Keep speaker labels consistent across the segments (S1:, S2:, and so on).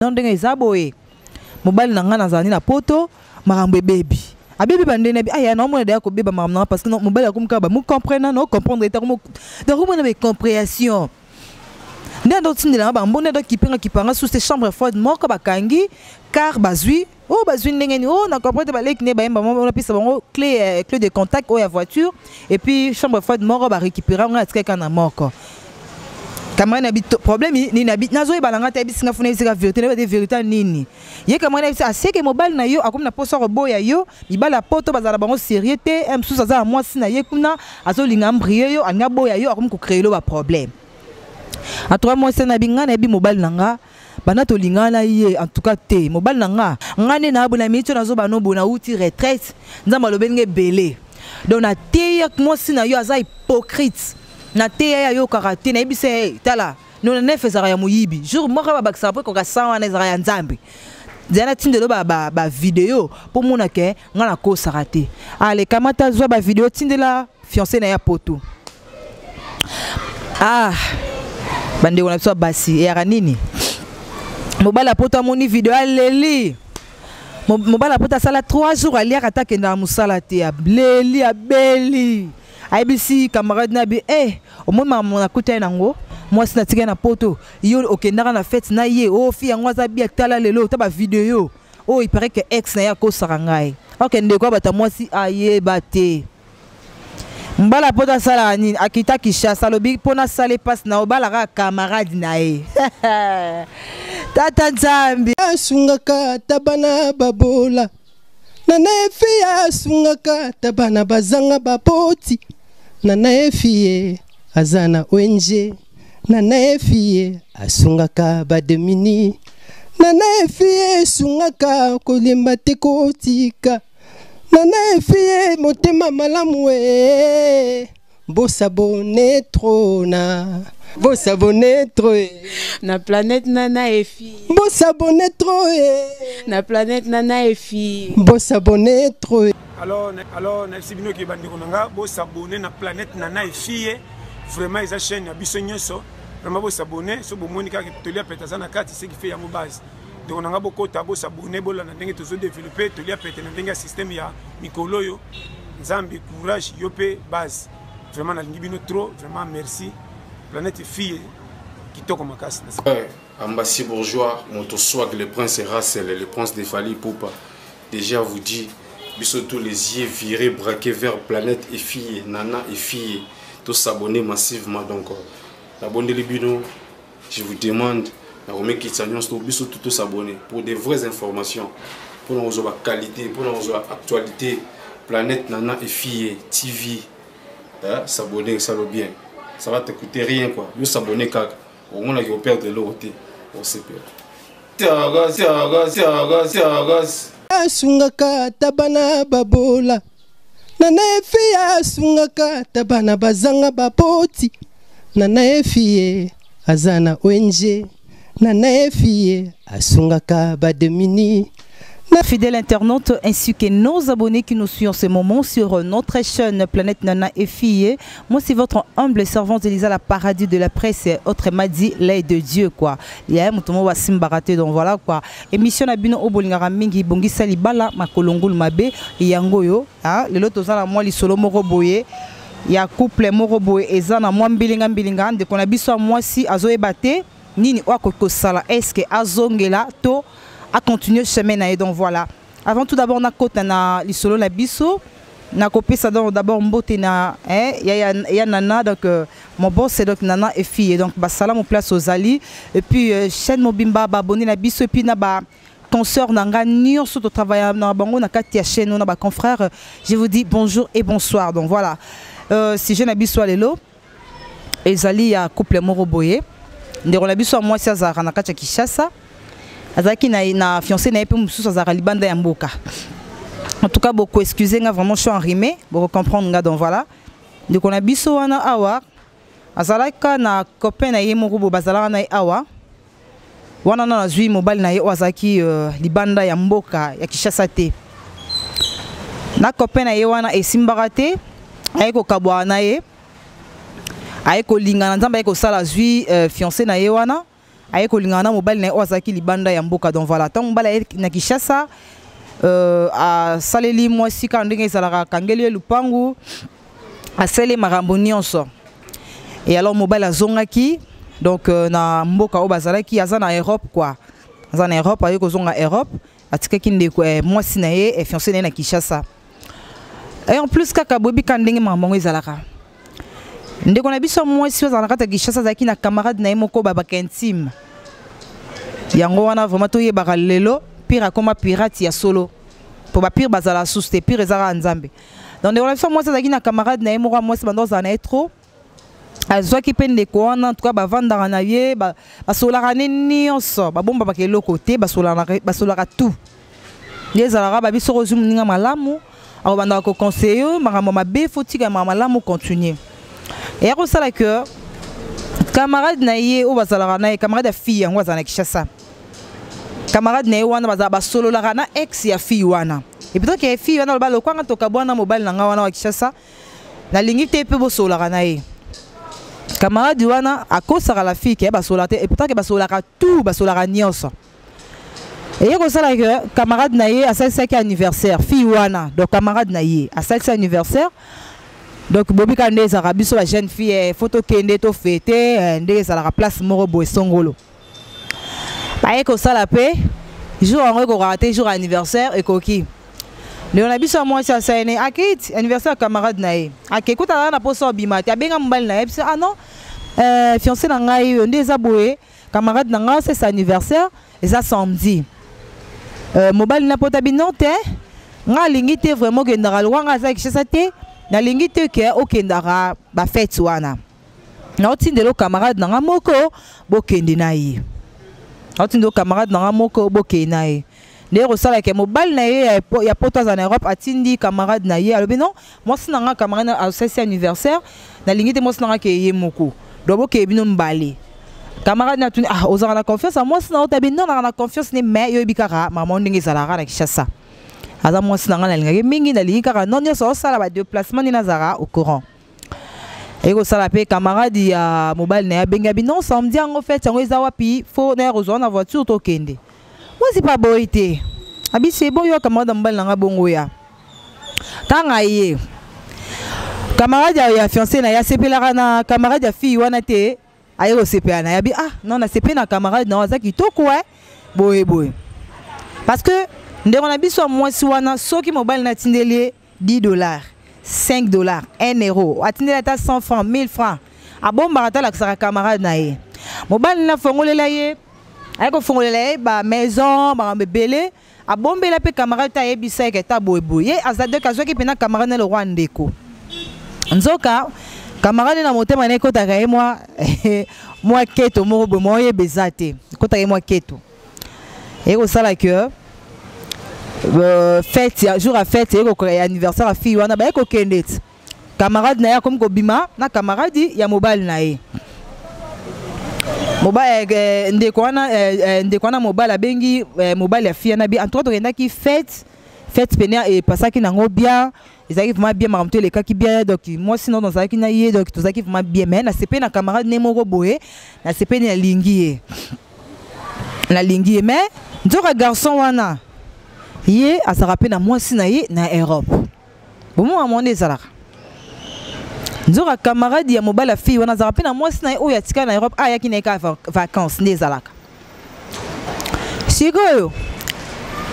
S1: Non ndenge eza boye mobali na ngai nazala ni na poto makambo ebebi abebi bande na bi aya na omona deya kobeba makambo na ngai parce que mobali akomi kaka bamucomprena na ocomprendre ete donc omona bacompréhension nde ando otindela nga bambo nde ando kipenga kipanga susu te chambre froide moko bakangi car bazwi oyo oh, bazwi ndenge nini oyo oh, na comprendre te baleki nde bayemba moko napesa bango clé, euh, clé de contact oyo ya voiture et puis chambre froide moko barécupéra ngai atikaki kaka na moko camarade na bi problème nini na bi nazoyeba na ngai te ayebisi nga funa yebisi nga vérité nayeba te vérité nini ye camarade ayebisi aseke mobali na yo akomi na posa koboya yo mibali ya poto bazala bango sérieux te eh, mosusu aza na mwasi na ye kuna azolinga ambrie yo alingi aboya yo akomi kocreye lo baproblème en tout cas mwasi na bi ngai nayebi mobali na nga banda tolingana na ye en tout cas te mobali na nga nga nde na bona miniti oyo nazoba no bona uti retraite nzambe alobeli nga ebele donc nateya mwasi na yo aza hypocrite nateya ye ayokaka te nayebisa ye tala nona nef ezalaka ya moyibi jour moko babakisaka mpo ekoka 100 wana ezalaka ya nzambe zala natindelo bavideo ba, ba mpo mona ke ngai nakosaka te ale kamata zwa bavideo tindela fiancé na ya poto ah bandeko na biso ya basi eyaka nini mobali ya poto amoni video aleli mobali ya poto asala 3 jours aliaka ata akendaka mosala te aleli abeli ayebisi camarade na bi eh omoni makambo nakutani nango mwasi natikali na poto yo okendaka na fete na ye ofi oh, yango aza bia tala lelo ta bavideo oyo oh, il paraît que ex na ye akosaka ngai ok ndeko abata mwasi ayeba te mbala poto asalaka nini akita kishasa alobi mpo nasala epasi na obala kaka camarade na ye tata nzambe
S2: asungaka ata bana babola nana efi asungaka ata bana bazanga baboti nana efiye aza na ong nana efiye asungaka bademini nana efiye esungaka kolemba te kotika nana efiye motema malamu e bosabone trop na bosabone trop e
S3: na planète nana efi
S2: bosabone trop e
S3: na planète nana efi
S2: bosabone trop e
S4: alors alors nayebisi bino ke bandeko na nga bosabone na planète nana efiye vraiment eza chaîne ya biso nyonso vraiment bosabone so bomoni kaka tolia pete aza na kati ce qui fait yango base ndeko na nga bokota bosabone bolanda ndenge tozodeveloppe tolia pete na ndenge ya systeme ya mikolo oyo nzambe courage yo mpe base vraiment nalingi bino trop vraiment merci planète fille kitoko makasi
S5: ouais, Ambassi bourgeois moto swag le prince Russell le prince de Fally Ipupa déjà vous dit biso tous les yeux virés braqués vers planète et fille nana et fille to s'abonner massivement donc nabondeli bino je vous demande nakomikitisa nyonso to biso tout tosabonner pour des vraies informations mpona kozwa baqualité mpona kozwa actualité planète nana efie tv hein, s'abonner esalo bien ça va te coûter rien quoi yo s'abonner kaka omonaki operdre eloko te osepela tiagas tiagas tiagas tiagas
S2: asungaka ata bana babola nana efi asungaka ata bana bazanga baboti nana efiye aza na ong nana efiye asungaka bademini
S1: Fidèles internautes ainsi que nos abonnés qui nous suivent en ce moment sur notre chaîne Planète Nana et Fille. Moi, c'est votre humble servante Elisa, la paradis de la presse, autrement dit, l'aide de Dieu, quoi. Il y a un moto wa simbarate, donc voilà, quoi. Émission na bino obolingaka mingi bongisa libala makolongul mabe yango yo, hein, lelo toza na mwa lisolo moko boye ya couple moko boye eza na mwa mbilinga mbilinga ndeko na biso ya mwasi azoyeba te nini oyo akoki kosala est-ce azongela to a continuer chemin na ye donc voilà avant tout d'abord nakota na lisolo na biso nakopesa donc d'abord mbote na eh, ya, ya, ya nana donc euh, mon boss c'est donc nana et fille donc basalamu place ozali et puis euh, chaîne mobimba baabonné na biso et puis na ba consoeur na nga nyonso totravailla na bango na kati ya chaîne na baconfrère je vous dis bonjour et bonsoir donc voilà euh, sujet na biso ya lelo ezali ya couple moko boye ndeko na biso ya mwasi azalaka na kati ya kinshasa azalaki na, na fiancé na ye mpe mosusu azalaka libanda ya mboka en tout cas boko excuse nga vraiment je suis enrhumé boko comprendre nga donc voilà ndeko na biso wana awa azalaka na copain na ye moko boye bazalaka na ye awa wana na nazwi mobali na ye oyo azalaki uh, libanda ya mboka ya kinshasa te na copain na ye wana esimbaka te aye kokabwana na ye aye kolingana nzambe aye kosala azwi uh, fiancé na ye wana Aye kolingana na mobali na ye oyo azalaki libanda ya mboka. Donc voilà, ntango mobali aye na Kinshasa, asaleli mwasi kaka ndenge ezalaka, akangeli ye lupangu, asali makambo nyonso. Et alors mobali azongaki donc na mboka oyo bazalaki, aza na Europe quoi, aza na Europe. Aye kozonga Europe, atikaki ndeko mwasi na ye, fiancé na ye na Kinshasa. Et en plus kaka boyebi ka ndenge makambo yango ezalaka, ndeko na biso mwasi oyo azala na kati ya Kinshasa azalaki na camarade na ye moko babaka intime. Yango wana vraiment toyebaka lelo pire akoma pirate ya solo, mpo bapire bazala susu te, pire ezaka ya Nzambe. Donc ndeko na biso mwasi azalaki na camarade na ye moko ya mwasi, bando ozala na ye trop. Azwaki mpe ndeko wana, en tout cas bavandaka na ye, basololaka ne nyonso, babombamaka eloko te, basololaka tout. Nde ezalaka babi, soki ozwi moninga malamu, akobandaka koconseiller yo makambo mabe, faut tika makambo malamu, continue. Eya kosala ke camarade na ye oyo bazalaka na ye, camarade ya fille yango azala na Kinshasa, camarade na ye wana bazala basololaka na ex ya fille wana. Et puis ke fille wana aloba lokwanga tokabwana mobali na nga wana wa Kinshasa, nalingi te mpe bosololaka na ye. Camarade wana akosaka la fille ke basololaka te, et pourtant ke basololaka tout, basololaka nyonso. Eye kosala ke camarade na ye asalisaki anniversaire fille wana. Donc camarade na ye asalisi anniversaire. Donc bobika nde ezalaka biso ba jeune fille, faut tokende tofete ndenge ezalaka place moko boye songolo. Baye kosala mpe jour yango ekokaka te, jour anniversaire ekoki, ndeko na biso ya mwasi asali akei ti anniversaire ya camarade na ye. Ake kuta azala na mposa obima te, abenga mobali na ye biso: "Ah non, fiancé na ngai oyo nde eza boye, camarade na ngai c'est anniversaire, eza samedi." Mobali na pota bino te, nga alingi te vraiment okendaka lokwa nga aza Kinshasa te, nalingi te ke okendaka bafete wana, naotindela camarade na nga moko bokende na ye, naotindela camarade na nga moko bokende na ye. Nde kosalaka mobali na ye ya poto aza na Europe atindi camarade na ye, alobi: "Non, mwasi na nga, camarade asalisi anniversaire, nalingi te mwasi na nga ke ye moko, donc bokeye bino mibale." Camarade na atuni: "Ah, ozalaka na confiance ya mwasi na yo?" Tabi: "Non, naka na confiance ne, mais yoyebi kaka mama ndenge ezalaka na Kinshasa, aza mwasi na nga, nalingaki mingi, nalingi kaka non nyonso osala badéplacement nde nazalaka au courant." Ekosala mpe camarade ya mobali na ye abengi abi: "Non, samedi yango fête yango eza wapi? Faut naya kozwa na voiture, tokende." Mwasi mpe aboyi te, abi: "C'est bon, yo camarade ya mobali na nga bongo ya." Ntango ye camarade ya fiancé na ye asepelaka na camarade ya fille wana te, aye kosepela na ye, abi: "Ah non, nasepeli na camarade na yo, aza kitoko e boye boye." Parce que ndeko na biso ya mwasi wana, soki mobali na atindeli ye 10 dollars, 5 dollars, 1 euro, atindeli ata 100 francs, 1000 francs, abombaka ata alakisaka camarade na ye. Mobali na afongolela ye, aye kofongolela ye bamaison, makambo ebele, abombela mpe camarade te, ayebisa ye keta boyeboye. Ye aza donc azwaki mpena camarade na lokwa ndeko. Nzoka camarade na motema na ekotaka ye mwa keto moko boye, mwa oyeba eza te, ekotaka ye mwa keto. Eye kosala ke fête, jour ya fête ya anniversaire ya fille wana, baye kokende ti camarade na ye akomi kobima na camarade ya mobali na ye. Mobali, ndeko wana mobali abengi mobali ya fille wana bi: "En tout cas tokendaki fête pene, epasaki nango bien, ezalaki vraiment bien, makambo to elekaki bien. Donc mwasi no nazalaki na ye, donc tozalaki vraiment bien, mais nasepeli na camarade ne moko boye, nasepeli, nalingi ye, nalingi ye." Mais nzoka garçon wana ye azalaka mpe na mwasi na ye na Europe. Bomona mo nde ezalaka, nzoka camarade ya mobali ya fille wana azalaka mpe na mwasi na ye oyo atikala na Europe, ayaki na ye kaka vacance. Nde ezalaka sikoyo,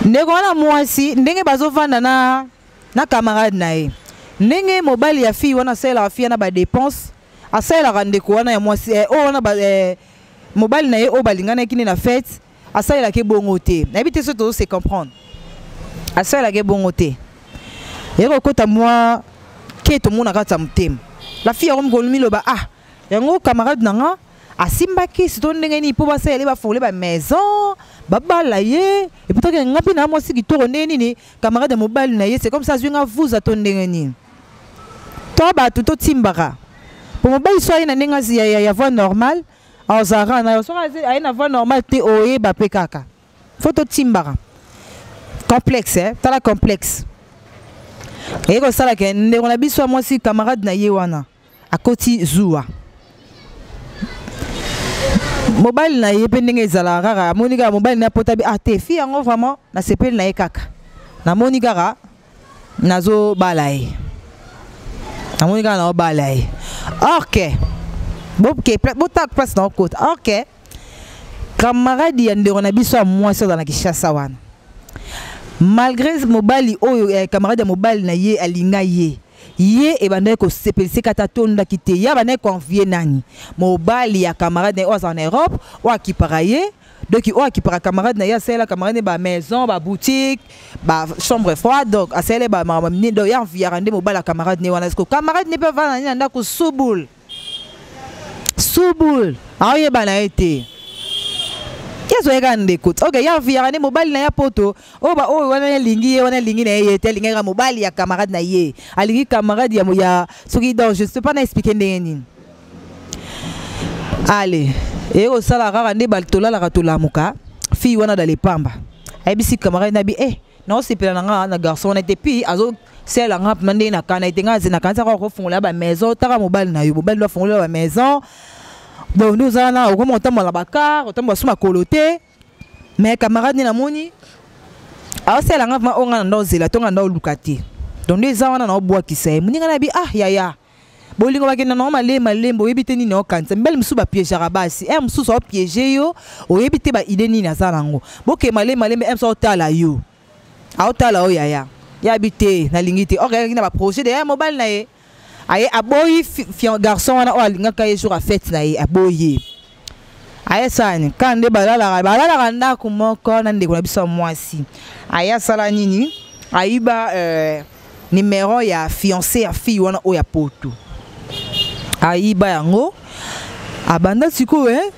S1: ndeko wana mwasi, ndenge bazovanda na camarade na ye, ndenge mobali ya fille wana asalelaka fille wana badépense, asalelaka ndeko wana ya mwasi oyo wana mobali na ye oyo balinganaki nde na fête, asalelaki ebongo te. Nayebi te so tozo se comprendre. Asalelaki ebongo te, ye kokota mwa ke tomona kati ya motema. La fille yango mikolo miloba: "Ah, yango camarade na nga asimbaki sito ndenge nini mpo basalela ye, bafongole bamaison, babala ye? Et pourtant nga mpe na mwasi kitoko, ndenge nini camarade ya mobali na ye, c'est comme ça azwi nga vuza to ndenge nini?" To bato totimbaka po mobali so aye na ndenge ya voie normale, azalaka na yo. Soki aye na voie normale te, oyeba mpe kaka. Faut totimbaka complexe, eh? Tala complexe eye kosalaka ndeko na biso ya mwasi, camarade na ye wana akoti zuwa. Mobali na ye mpe ndenge ezalaka kaka, amoni kaka mobali na ye pota bi, ah te, fille yango vraiment nasepeli na ye kaka, namoni kaka nazobala ye, namoni kaka naobala ye. Ok, boke botaka place na okota. Ok, camarade ya ndeko na biso ya mwasi aza na Kinshasa wana, malgré mobali oyo eh, camarade ya mobali na ye alinga ye, ye ebandaki kosepelisa kata atondaki te, ye abandaki koenvie nani? Mobali ya camarade na ye oyo azala na Europe, oyo akipaka ye, donc oyo akipaka camarade na ye, asalela camarade ba maison, ba boutique, ba chambre froide, donc asalela ba makambo minene, donc ye enviaka nde mobali ya camarade ne wana. Siko camarade ne mpe avanda na ndako subul subul, aoyeba na ye te, ye azoyeka ndeko. Ok, ye enviaka nde mobali na ye poto oyo ba oyo wana alingi ye, wana alingi na ye, ye te alingaka mobali ya camarade na ye, alingi camarade ya soki. Donc je sais pas na expliquer ndenge nini. Ale eye kosala kaka nde tolalaka tolamuka, fille wana da lepamba ayebisi camarade na bi, eh, naosepela na nga na garçon wana te, puis azosalela nga mpena ndenge nakana ete nga nakanisa kaka kofungola bamaison. Taka mobali na yo, mobali no afungola bamaison, donc nde oza wana okoma otambola na bacar, otambola so makolo te. Mais camarade nde namoni aosala nga vraiment oyo nga na nda ozela to nga nda oluka te, donc nde eza wana naobwakisa ye. Moninga na bi, ah yaya, bolingo bakenda nango malembe malembe, oyebi te nini okanisa. Mibali mosusu bapiégeaka basi, e mosusu aopiége yo, oyebi te baide nini aza nango. Boke malembe malembe, e mosusu aotala yo, aotala oyo yaya yabi te, nalingi te. Ok, ayaki na baprojet de ya mobali na ye, aye aboyi garçon wana oyo alingaka ye jour ya fête na ye, aboyi ye. Aye sani kaka nde balalaka, balalaka ndako moko na ndeko na biso ya mwasi. Aye asala nini? Ayiba numéro ya fiancé ya fille wana oyo ya poto, ayiba yango. Abanda sikoyo, eh,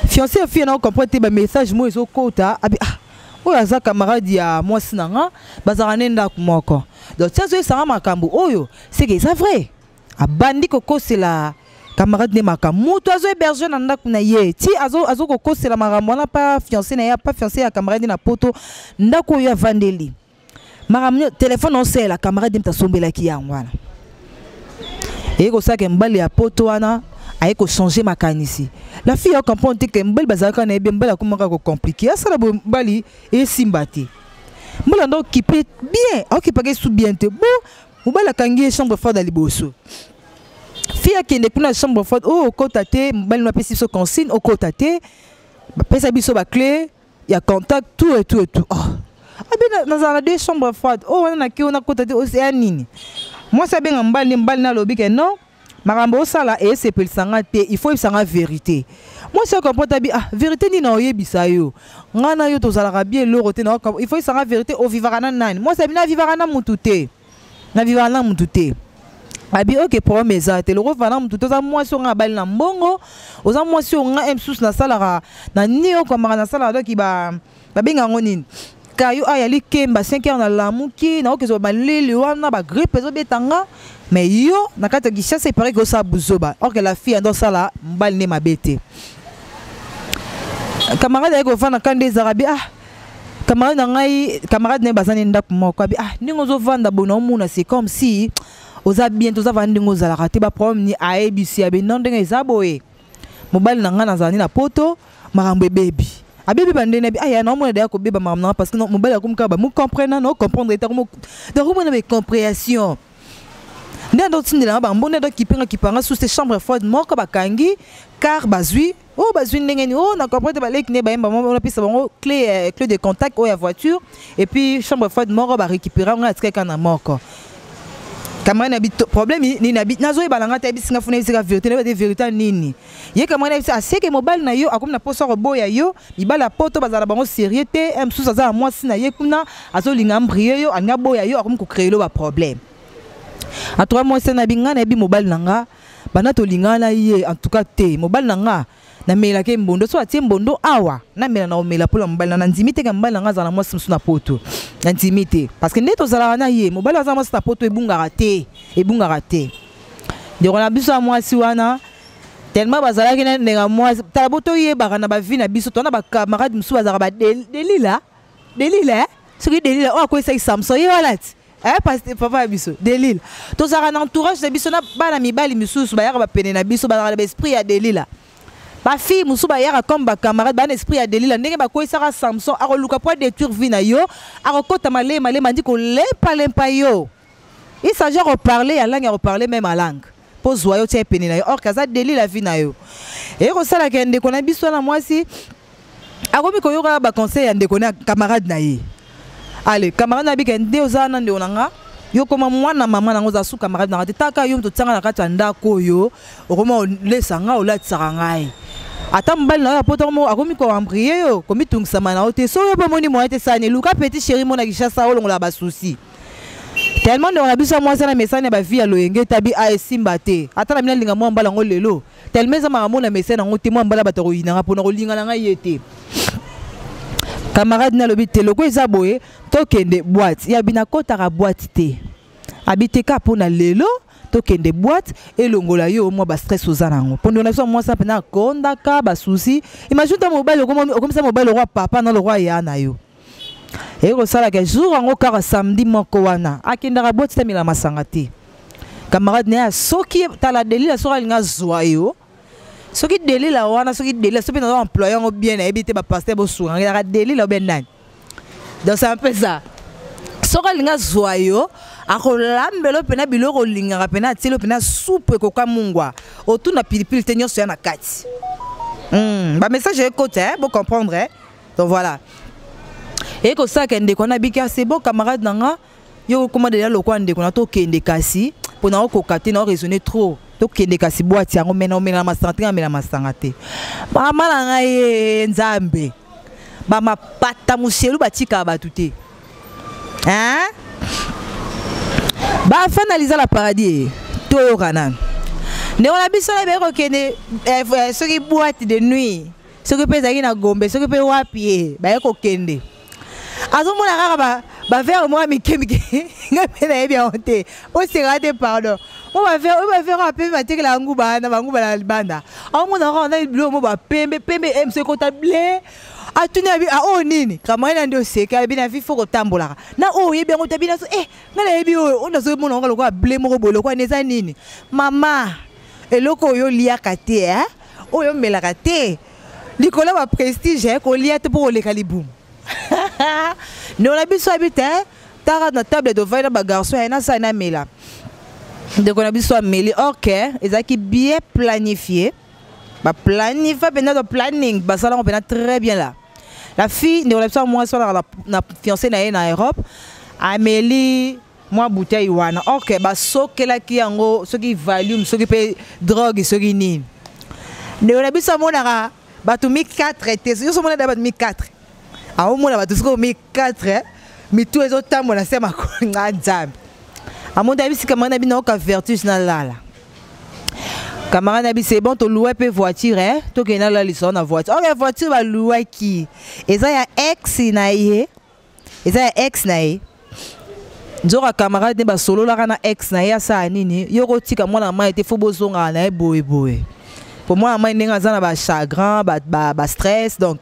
S1: fiancé ya fille na comprendre te bamessage moko ezokota, abi, ah, oyo aza camarade ya mwasi na nga, bazalaka nde ndako moko, donc ti azoyesanga makambo oyo, seke eza vrai. Abandi kokosela camarade nde makambo, moto azo héberge na ndako na ye, ti azo kokosela makambo wana pa fiancé na ye, pa fiancé ya camarade na poto, ndako oyo avandeli, makambo telefone osalela camarade nde moto asombelaki yango wana. Eye kosalaka mobali ya poto wana aye kochange makanisi. La fille acomprendre te ke mobali bazalaka na ye bien, mobali akomaka kocompliquer, asala boye, mobali esimba te, mobali anda okipe bien, aokipaka esu bien te. Bo mobali akangi ye chambre froide ya liboso, fille akende kuna chambre froide oyo okota te, mobali no apesi biso consigne, okota te, bapesa biso baclé ya contact, tout et tout et tout. Oh, abe nazala na deux chambres froides oyo wana nake oyo nakota te, ya nini? Mwasi abenga mobali nde, mobali nalobi ke non, makambo osala esepelisa nga te, il faut oyebisa nga vérité. Mwasi acomprendre abi, ah, vérité nini naoyebisa yo? Nga na yo tozalaka bien, eloko te, il faut oyebisa nga vérité, ovivaka na nani? Mwasi abi, navivaka na mutu te, navivaka na mutu te. Abi, ok, problème eza te, loko ovanda mutu te, oza mwasi oyo nga abali na mbongo, oza mwasi oyo nga mosusu nasalaka na nini, okomaka nasalaka, donc babenga yango nini, kayo aya likemba, 5 heures nalamuki, naokezwa malili wana, bagrippe ezobeta nga, mais yo na kati ya Kinshasa epare ke osala buzoba. Or que la fille ando osala mobali nde mabe te. Camarade aye kovanda ka nde ezalaka bi, ah, camarade na ngai, camarade na ye baza ne ndako moko, abi, ah, ndenge ozovanda boye, naomona c'est comme si oza bien, toza vanda ndenge ozalaka te, baproblème ni? Ayebisi, abi, non, ndenge eza boye, mobali na ngai nazala nde na poto, makambo ebebi, abebi bandeni, abi, aya naomona deya kobeba makambo na nga, parce que mobali akomi kaka bamucomprena, naocomprendre ete donc omona bacompréhension nde ando otindelanga bango, nde ando kipenga kipanga susu te. Chambre froide moko bakangi car bazwi oyo, bazwi ndenge nini oyo na comprendre te, baleki nde bayemba, napesa bango clé, clé de contact oyo ya voiture, et puis chambre froide moko barécupéra ngo, atikaki kaka na moko. Camarade na bi, problème nini? Abi, nazoyeba na nga te, ayebisinga funa, yebisika vérité, nayeba te vérité nini. Ye camarade ayebisi, aseke mobali na yo akomi na poso akoboya yo, mibali ya poto bazala bango sérieux te, mosusu aza na mwasi na ye kuna, azolinga ambrie yo, alingi aboya yo, akomi kocréer lo baproblème. En tout cas mwasi na bi, ngai nayebi mobali na nga, banda tolingana na ye, en tout cas te, mobali na nga namelaka ye mbondo, so atie mbondo awa namela, na omela mpona mobali na, nandimi te ke mobali na nga azala na mwasi mosusu na poto, nandimi te, parce que nde tozalaka na ye, mobali aza mwasi na poto ebungaka te, ebungaka te. Ndeko na biso ya mwasi wana, tellement bazalaki na ndenge mwasi, tala bo toyebaka na bavie na biso, toza na bacamarade mosusu bazalaka badelila, Delila, soki Delila oyo akwesaki Samson, ye wana ti, eh, papa ya biso Delila. Tozalaka na entourage na biso na bana mibali misusu bayaka bapene na biso, bazalaka na baesprit ya Delila. Bafille mosusu bayaka comme bacamarade, bana esprit ya Delila, ndenge bakweyisaka Samson, akoluka po adétruire vie na yo, akokɔta malema malema, andi kolempalempa yo. Il s'agit ya koparler ya langue, ya koparler même a langue mpo zwa yo, tia epene na yo, or kaza Delila vie na yo. Eye kosalaka ndeko na biso na mwasi akomi koyoka baconseil ya ndeko na camarade na ye. Ale camarade na bika nde oza na ndeko na nga, yo koma mwana mama nango, oza su camarade na nga te. Taka yo moto otianga na kati ya ndako oyo, okoma olesa nga, olatisaka ngai, ata mobali na yo apota akomi koembrie yo, komitungisama na yo te. So yo mpe omoni moyen te, sani luka petit chéri mo na Kinshasa, olongola basusi. Tellement ndeko na biso ya mwasi na mesani ya bavie ya loyenge, etabi a esimba te. Ata na bino alinga mwa mbala yango lelo, tellement eza makambo na mesani yango te, mwa mbala bato koyinanga mpona kolinga na ngai ye te. Camarade nalobi te, loko eza boye, tokende boîte. Ya bino akɔtaka boîte te, abi te ka mpona lelo tokende boîte, elongola yo mwa bastress oza nango. Mpo ndeko na biso ya mwasi mpena akondaka basusi. Imagine ta mobali, okomisa mobali lokwa papa na lokwa ya na yo. Eye kosalaka jour yango kaka samedi moko wana, akendaka boîte te, amela masanga te. Camarade na ye, soki tala Delila, soki alingi azwa yo, soki Delila wana, soki Delila, soki mpe naza employé yango bien, nayebi te, bapasteur bosunga ezalaka Delila obe nani. Donc c'est un peu ça. Soki alingi azwa yo, akolambela mpena biloko olingaka, mpena atieli mpena supu ekoka mungwa, otuna pilipili te, nyonso ya na kati. Bamessage ekota, eh? Bocomprendre, eh? Donc voilà, eye kosalaka ndeko wana abiki: "C'est bon, camarade na nga, yo okoma deja lokwa ndeko na, tokende kasi mpo na okoka te, na oraisonner trop, tokende kasi boîte yango." Mena omela masanga te, amela masanga te. Mama na ngai ye Nzambe, bamapata moselu batikaka bato te, hein? Bafanaliza la paradis, toyoka nanu ndeko na biso na ebeki kokende soki boîte de nuit, soki mpe ezalaki na Gombe, soki mpe wapi ye baye kokende, azomona kaka baverre moko mike mike. Ngai mpe nayebi yango te, oseka te, pardon. Mo baverre oyo, baverre oyo apembe, batekela nguba wana, banguba na libanda. Aomona kaka na biloko mo bapembe pembe, moso ekota ble. Atuni abi: "Ah, oyo nini?" Kamai na nde oseka, abi: "Na vie faut kotambolaka na oyo oyebi yango te." Abi naso eh, ngai nayebi oyo, oyo nazomona yango lokola ble moko boye, lokola eza nini? Mama, eloko oyo oliaka te, eh? Oyo omelaka te, likolo ya baprestige, kolia te mpo koleka libumu. Ndeko na biso abi te, taka na table tovandi na bagarçon ya nasala namela. Ndeko na biso ameli, ok, ezalaki bien planifié, baplanifa mpenza to planning basalango mpenza très bien. La la fille, ndeko na biso ya mwasi wana na fiancé na ye na Europe, ameli mwa bouteille wana. Ok, basokelaki yango soki Valium, soki mpe drogue, soki nini. Ndeko na biso amonaka bato mi 4 te, nyonso omona da bato mi 4, aomona bato sikoyo mi 4, mitu ezotambola se makolo. Nga Nzambe, amoni ayebisi camarade na bino: "Oka vertige, nalala." Camarade na biso: "C'est bon, tolouer mpe voiture, eh? Tokende nalalisa na voiture." Ok, voiture balouaki eza ya ex na ye, eza ya ex na ye. Nzoka camarade nde basololaka na ex na ye, asala nini? Yo kotika mwana mai te, faut bozongaka na ye boyeboye, po mwana mai ndenge aza na bachagrin, bastress, donc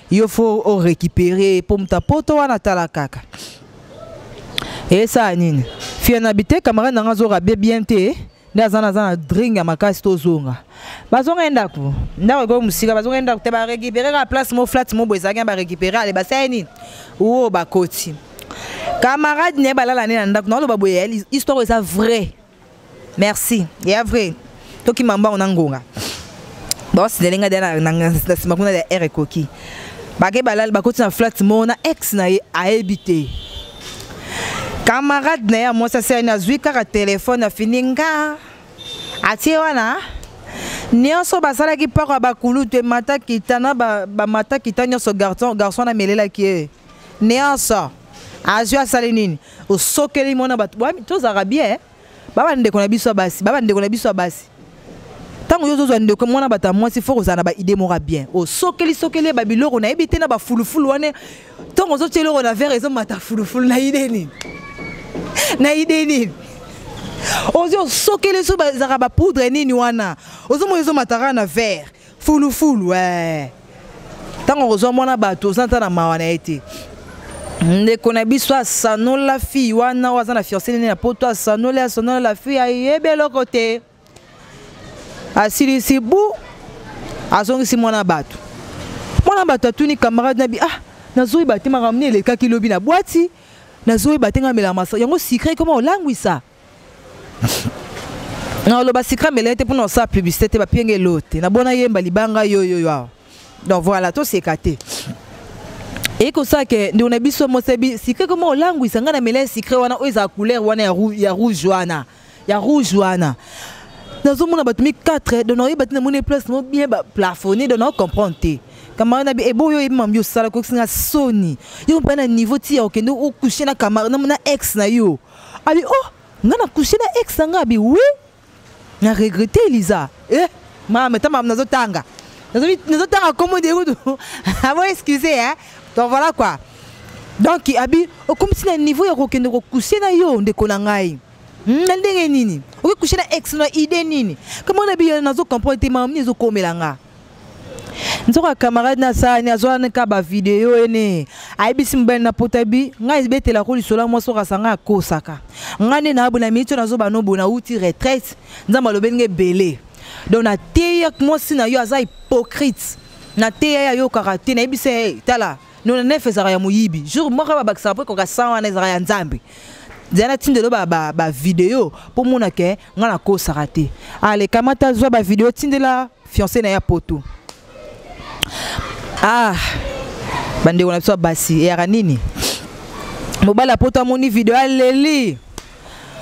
S1: yo faut orécupérer mpo moto apoto wana. Tala kaka esala nini, fia na bi te, camarade nanga azoka bien bien te, nde aza na drink ya makasi, tozonga. Bazonga ye ndako, ndako ekomi mosika, bazonga ye ndako te, barécupérer kaka place mo flat mo boye ezalaki, barécupérer. Ale, basali nini oyo, bakoti camarade na ye, balala nde na ndako. Naoloba boye, histoire eza vrai, merci, ya vrai. Tokima mbango na ngonga, baosinele ngai na nsima kuna ya aire ekoki. Bake balali, bakoti na flat moko na ex na ye, ayebi te. Camarade na ye ya mwasi asalani, azwi kaka telefone, afini nga, atie wana nyonso basalaki mpako ya bakulutu, emata kita na bamata kita nyonso. Garçon, garçon amelelaki ye nyonso, azwi, asali nini, osokeli mona bato. Tozalaka bien, babandeko na biso ya basi, babandeko na biso ya basi. Ntango yo ozozwa ndeko mwana bato ya mwasi, faut kozala na baidée moko ya bien. Osokeli sokeli ye babiloko, nayebi te, na bafulufulu wana. Ntango ozotia eloko na verre, ezomata fulufulu na idée nini? Na idée nini? Ozwi, osokeli, so ezalaka bapoudre nini wana, ozomona ezomata kaka na verre fulufulu. Ntango kozwa mwana bato, oza nta na mawa na ye te. Ndeko na biso asanola fille wana oyo aza na fiancé nene na poto, asanoli, asanola la fille, ayebi eloko te. Asilisi bu, Azongisi mwana bato. Mwana bato atuni camarade na bi ah nazoyeba te makambo nini elekaki lobi na bwati nazoyeba te ngai amela masa yango sucre ekoma olangwisa naloba sucre amela ye te mpona osala publicité te bapienge elo te nabona yemba libanga yoyoyo awa. Donc voilà, toseka te. Ekosala ke ndeko na biso mosebi sucre ekoma olangwisa ngai namela ye sucre wana oyo ezala couleur wana ya rouge wana ya rouge wana nazomona bato mi 4 donc naoyeba te namoni place mo bien baplafonne donc naocomprendre te. Camarade na bi eboyo oyebi mambi osala kokisi nga soni yo mpe na niveau ti ya okende ocouche na camarade na ex na yo. Abi oh nga na couche na ex na nga. Abi oui na regrette Elisa. Eh mama ta mama nazotanga nazotanga kombo de kutu. Ah bon, excusez hein. Donc voilà quoi. Donc abi okomisi na niveau ya kokende kokouche na yo ndeko na ngai. Na ndenge nini okoki couche na ex na idée nini? Kama na biyo nazo comprendre te mama nini ezokomela nga. Nzoka camarade na sani azwa ka ba video ene ayebisi mobali na pota bi ngai ebetela ko lisola mwasi oyo asanga akosaka ngai nde naabona miniti oyo nazoba nobo nauti retraite nzambe alobeli ngai ebele. Donc nateya mwasi na yo aza hypocrite, nateya ye ayokaka te, nayebisa ye tala nona nef ezalaka ya moyibi jour moko babakisaka mpo ekoka 100 wana ezalaka ya nzambe. Nzela natindelo ba video mpo mona ke ngai nakosaka te. Ale kamata zwa ba video tindela fiancé na ya poto. Ah bandeko na biso ya basi eyaka nini? Mobali ya poto amoni video aleli.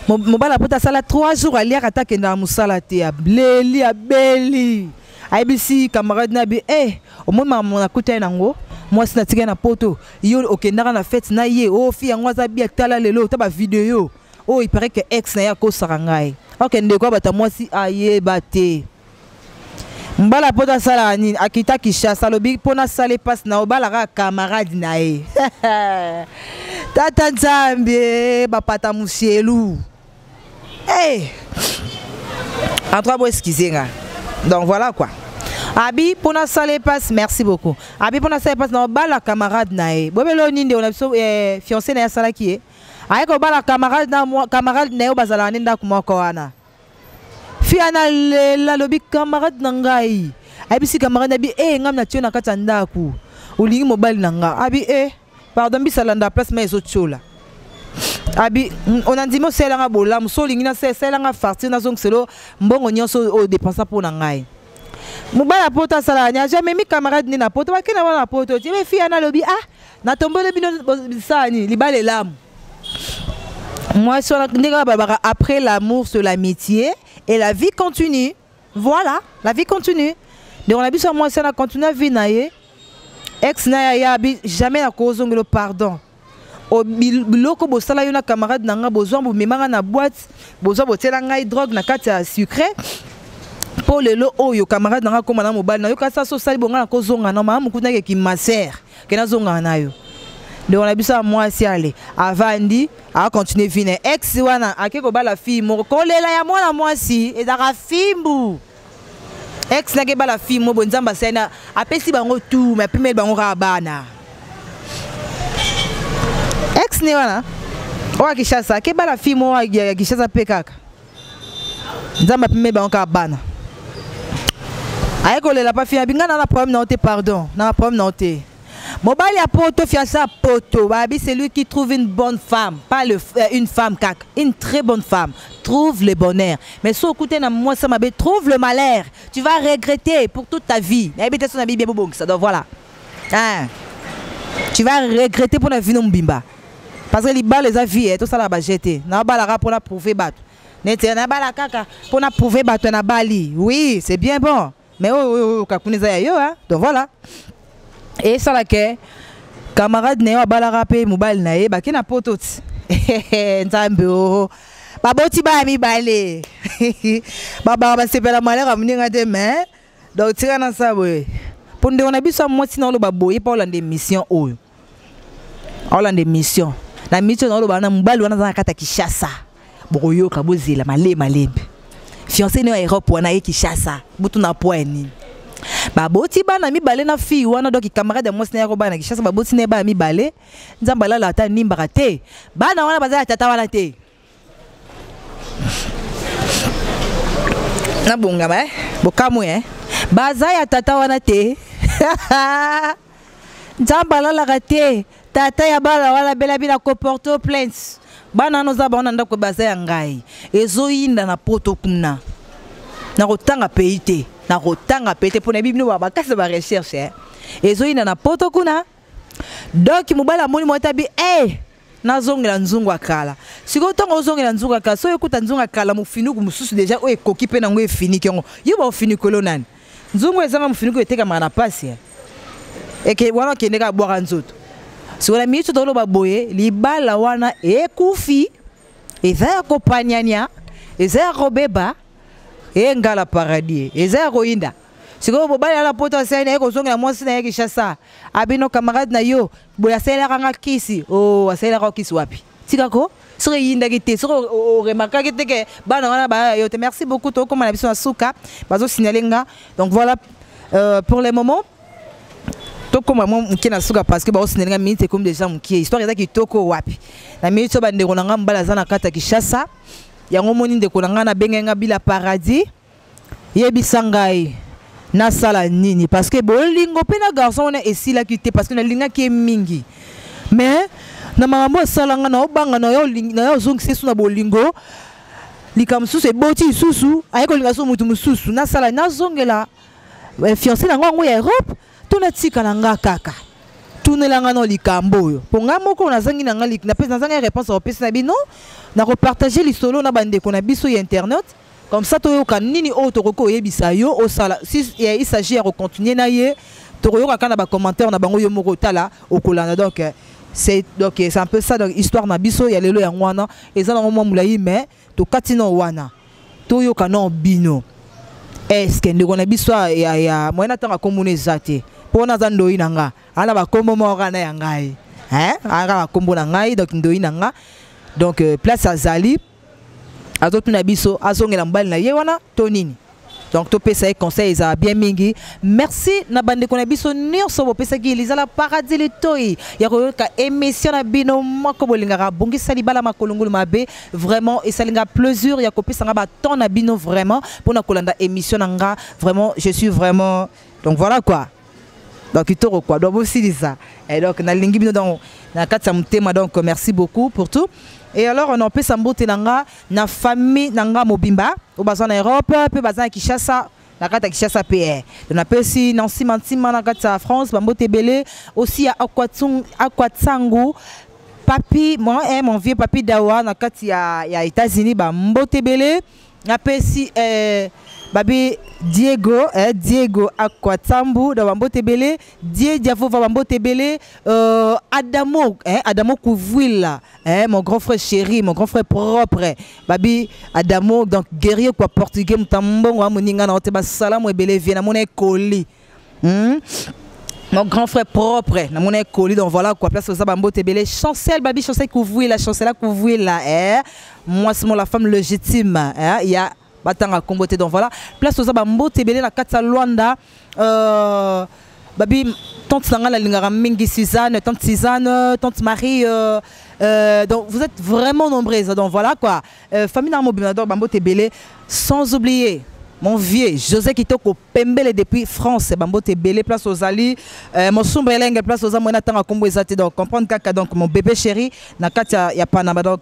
S1: Mobali ya poto asala 3 jours aliaka ata akendaka mosala te, aleli abeli. Ayebisi camarade na bi eh omoni makambo nakutani nango mwasi natikali na poto yo okendaka na fête na ye oh fi yango aza bien tala lelo ta ba video oh il paraît que ex na ye akosaka ngai. Ok ndeko abata mwasi ayeba te. Mbala poto asalaka nini? Akita Kinshasa alobi mpo nasala epasi na obalaka camarade na ye. Tata Nzambe bapata musielu. Hey! En tout cas, bon, excusez nga. Donc voilà quoi. Abi pour na sale passe, merci beaucoup. Abi pour na sale passe na bala camarade na ye. Bobelo ninde on a biso fiancé na ya sala ki ye. Aye ko bala camarade na moi, camarade na yo bazala nenda kuma ko wana. Fia na lela lobi camarade na ngai. Abi si camarade na bi eh ngam na tio na kati ndaku. Olingi mobali na nga. Abi eh pardon bisalanda place mais ezo tiola. Abi on a dit mo sela nga bolamu so olingi na sela nga fartir na zongiselo mbongo nyonso oyo dépensa mpo na ngai. Mobali ya poto asalaka nini? Azwi amemi camarade nde na poto, bakenda wana na poto. Tie be fille wana alobi ah natomboli bino sala nini libala elamu. Mwasi wana ndenge kaka balobaka après l'amour c'est l'amitié et la vie continue. Voilà, la vie continue. Ndeko na biso ya mwasi wana continue vie na ye. Ex na ya abi jamais nakozongelo pardon. Biloko bosala yo na camarade na nga bozwa bomemanga na boîte, bozwa botiela ngai drogue na kati ya sucré. Po lelo oyo camarade na nga koma na mobali na yo kasi so sali bonga na kozonga na mama mukuta ke ki maser ke na zonga na yo. Ndeko na biso ya mwasi ale avandi a continuer vie na ex wana ake kobala fille moko kolela ya mwana mwasi ezaka fimbu. Ex na ke bala fille moko nzamba asali na apesi bango tout mais apimeli bango kaka bana. Ex ne wana oyo Kinshasa ke bala fille moko ya Kinshasa pe kaka nzamba apimeli bango kaka bana. Aye kolela pa fille abinga na problème na te pardon na problème na te. Mobali ya poto fiancé ya poto babi c'est lui qui trouve une bonne femme pas le une femme kaka une très bonne femme trouve le bonheur mais so okute na mwasi mabe trouve le malheur tu vas regretter pour toute ta vie. Nayebi te so na bibi bobongisa. Donc voilà hein tu vas regretter pour la vie no mbimba parce que libala eza vie eh, tosala ba jete na balaka pour la prouver bato neti na bala kaka pour na prouver bato na bali oui c'est bien bon mais oh, oh, oh, kakuna eza ya yo hein. Donc voilà et ça la ke camarade na yo abalaka pe mobali na ye bake na poto ti nzambe o baboti baya mibale babaka basepela malheur ya moninga te mais donc tika na sa boye po ndeko na biso ya mwasi na oloba boye pa olanda émission oyo olanda émission na mission na oloba na mobali wana aza na kati ya Kinshasa bokoyoka bozela malembe malembe fiancé ne ya Europe wana ye Kinshasa butu na poids nini baboti bana mibale na fille wana donc camarade ya mwasi na ye akobana na Kinshasa baboti na ye bana mibale nzambe alala ata nimbaka te bana wana baza ya tata wana te nabongama eh? Bokamwe eh? Baza ya tata wana te. Nzambe alalaka te. Tata ya bana wana bela bina ko porter plainte. Bana wana oza bango na ndako baza ya ngai. Ezoyinda na poto kuna. Nakotanga pays te. Nakotanga pays te mpo nayebi bino bakasi na ba recherche. Eh. Ezoyinda na poto kuna. Donc mobali amoni mwa tabi eh hey, nazongela nzungu ya kala. Sikoyo ntango ozongela nzungu ya kala, soki okuta nzungu ya kala mofinuku mosusu deja oyo ekoki mpe nango efiniki yango. Yo ba ofinikolo nani? Nzungu ezanga mofinuku etekamaka na pasi. Eh. Eke wana okende kaka bwaka nzoto. Sikoyo na miniti toloba boye libala wana ekufi, eza ya kopanyanya, eza ya kobeba, engala paradis, eza ya koyinda. Sikoyo mobali ala poto asali na ye kozongela mwasi na ye Kinshasa. Abino camarade na yo boye asalelaka nga kisi. Oh, asalelaka kisi wapi? Tika ko soki eyindaki te, soki oremarkaki te ke bana wana baya yo te. Merci beaucoup, tokóma na biso na suka, bazosignale nga. Donc voilà pour le moment tokóma mwa moke na suka parce que baosignale nga minute ekomi déjà moke. Histoire eza kitoko wapi na minute oyo bandeko na nga mobali aza na kati ya Kinshasa. Yango moni ndeko na nga nabengaki nga Bila Paradis, yebisa ngai nasala nini parce que bolingo mpe na garçon wana esilaki te parce que nalingaki ye mingi, mais na makambo asala nga naobanga na yo ozongisa esu na bolingo likambo mosusu eboti lisusu aye kolinga so motu mosusu. Nasala nazongela fiancé na ngo yango ya Europe to natika na nga kaka? Tunela nga no likambo oyo mpo nga moko nazangi na nga nazangi réponse akopesa na bino. Nakopartage lisolo na bandeko na biso ya internet, comme ça toyoka nini oyo tokoki koyebisa yo osala. Si il s'agit ya kocontinue na ye, tokoyoka kaka na bacommentaire na bango, yo moko otala okolanda. Donc c'est un peu ça. Donc histoire na biso ya lelo yango wana, eza nango mwa molai, mais tokati na wana. Toyoka na bino, est ce que ndeko na biso ya moyen atanga komona eza te mpo wana aza ndoi na nga, ana bakombo moko kaka na ya ngai, hein, aka bakombo na ngai. Donc ndoi na nga, donc place azali azotuna biso azongela mobali na ye wana to nini. Donc topesa ye conseil, ezala bien mingi. Merci na bandeko na biso nyonso bopesaki Elizala Paradis litoi ya koyoka émission na bino moko bolingaka, Bongisa libala makolongolo mabe. Vraiment esalinga plaisir ya kopesanga batemps na bino vraiment mpona kolanda émission na nga. Vraiment, je suis vraiment, donc voilà quoi, donc kitoko quoi. Donc bosilisa et donc nalingi bino donc na kati ya motema. Donc merci beaucoup pour tout. Et alors on opesa mbote na nga na famille na nga mobimba oyo baza na Europe mpe baza na Kinshasa, na kati ya Kinshasa mpe. Donc napesi Nancy Mantima na kati ya France bambote ebele, aussi ya Akwatsangu papi mon vieux papi Dawa na kati ya États-Unis, bambote ebele. Napesi babi Diego, Diego Akwatsambu na bambote ebele, Die Diavova bambote ebele, Adamo, Adamo Kuvwila, mon grand frère chéri, mon grand frère propre, babi Adamo, donc guerrier quoi, portugais mutambongo amoninga na ote basalamu ebele vie na mona ekoli. Mon grand frère propre, na mona ekoli. Donc voilà quoi, place oza bambote ebele. Chancel, babi Chancel Kuvwila, Chancel Kuvwila, moi c'est la femme légitime, il y a batanga kombo te. Donc voilà, place oza bambote ebele na kati ya Luanda, babi tante na nga nalingaka mingi Suzanne, tante Suzanne, tante Marie, donc vous êtes vraiment nombreuses. Donc voilà quoi, famille na mobimba, donc bambote ebele, sans oublier mon vieux José Kitoko Pembele depuis France, bambote ebele place ozali, Mosumba Elenge place oza mwana tanga kombo eza te, donc comprendre kaka. Donc mon bébé chéri na kati ya Panama, donc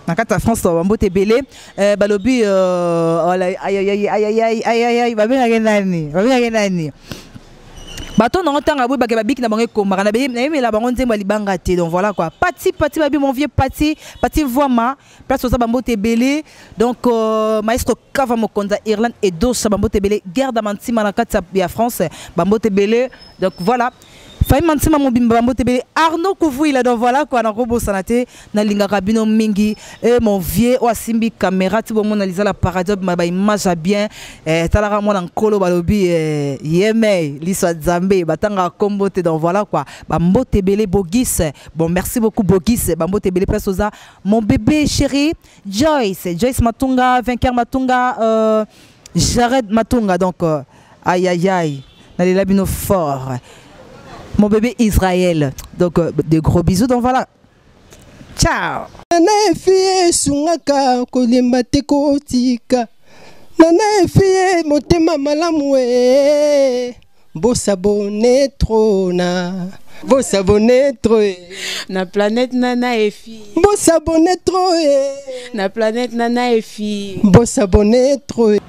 S1: na kati ya France, bambote ebele. Balobi aïe aïe aïe aïe aïe aïe aïe, babengaki nani, babengaki nani, bato nango ntango boye bake babiki na bango ekomaka nayemela bango nzembo ya libanga te. Donc voilà quoi, Pati Pati, babi mon vieux Pati Pati Voama place oza bambote ebele. Donc maestro Kava mokonzi ya Irlande Edosa bambote ebele, Gerda Mantima na kati ya France bambote ebele. Donc voilà, famille Mantima mobimba bambote ebele, Arnaud Kouvuila. Donc voilà quoi, nakobosana te, nalingaka bino mingi. E mon vieux oyo asimbi caméra ti bomona Lizala Paradis baimage ya bien, talaka mwana nkolo balobi yemei liso ya Nzambe batangaka kombo te. Donc voilà quoi, bambote ebele. Bogis, bon, merci beaucoup Bogis, bambote ebele place oza. Mon bébé chéri Joyce, Joyce Matunga, Vainqueur Matunga, Jared Matunga, donc aïe aïe aïe, nalela bino fort. Mon bébé Israël, donc de gros bisous. Donc voilà, ciao.
S2: Na efi esungaka kolemba te kotika. Nana efie motema malamu e bosabone trop na bosabone trop e
S3: Na planète Nana Efi.
S2: Bosabone trop e
S3: Na planète Nana Efi.
S2: Bosabone trop e.